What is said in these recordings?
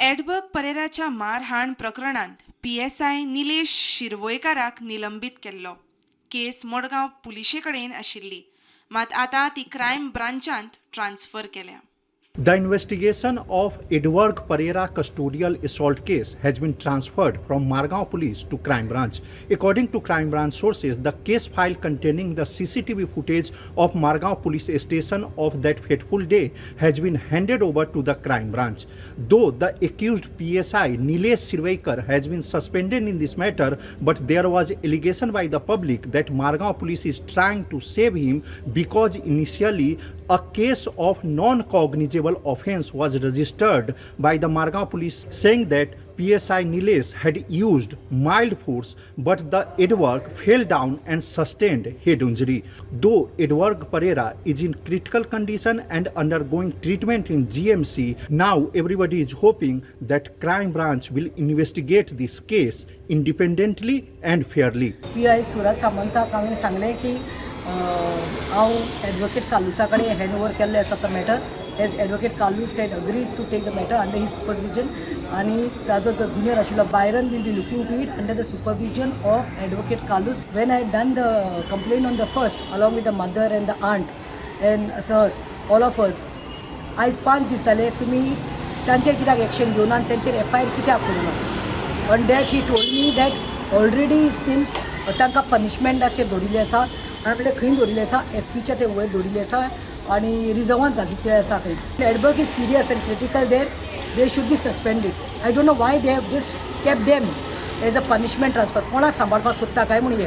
Edberg परेराच्या मारहाण प्रकरणांत PSI Nilesh शिरवयकाराक निलंबीत केल्लो. केस मडगांव पुलिशे कडेन आशिल्ली, मात आतां ती क्रायम ब्रांचांत ट्रान्स्फर केल्या. The investigation of Edward Pereira custodial assault case has been transferred from Margao Police to Crime Branch. According to Crime Branch sources, the case file containing the CCTV footage of Margao Police Station of that fateful day has been handed over to the Crime Branch. Though the accused PSI Nilesh Sirvaikar has been suspended in this matter, but there was allegation by the public that Margao Police is trying to save him because initially a case of non-cognizable offense was registered by the Margao Police, saying that PSI Nilesh had used mild force, but the Edward fell down and sustained head injury. Though Edward Pereira is in critical condition and undergoing treatment in GMC, now everybody is hoping that Crime Branch will investigate this case independently and fairly. P I Suraj सामंताक हांवें सांगलें की हांव advocate कालुसा कडेन hand over केल्लें आसा तो matter, as Advocate Carlos had agreed to take the matter under his supervision. आनी ताजो जो जुनियर आशिल्लो Byron will be looking to it under the supervision of Advocate Carlos. When I done the complain on the first along with the mother and the aunt and sir, all of us, आयज 5 दीस जाले, तुमी तांचेर कित्याक action घेवना आनी तेंचेर F I R कित्याक करूना? On that he told me that already it seems तांकां पनिशमेंटाचेर दवरिल्लें आसा. आनी म्हणल्यार खंय दवरिल्लें आसा? एस पीच्या ते वयर दवरिल्लें आसा आनी रिजर्वांत घातिल्लें आसा खंय. Edberg is serious and critical there, they should be suspended. I don't know why they have just kept them as a punishment transfer. कोणाक सांबाळपाक सोदता काय म्हूण हे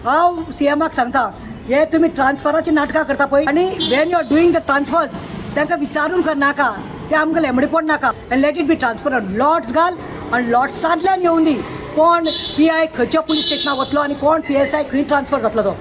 हांव सी एमाक सांगता. हे तुमी ट्रान्सफराची नाटकां करता पळय, आनी when you are doing the transfers, तांकां विचारून करनाका, ते आमकां लेमडेपण नाका, and let it be transparent. LOTS घाल आनी लॉट्सांतल्यान येवन दी कोण पी I खंयच्या पुलीस स्टेशनाक वतलो आनी कोण पी एस I खंय ट्रान्सफर जातलो तो.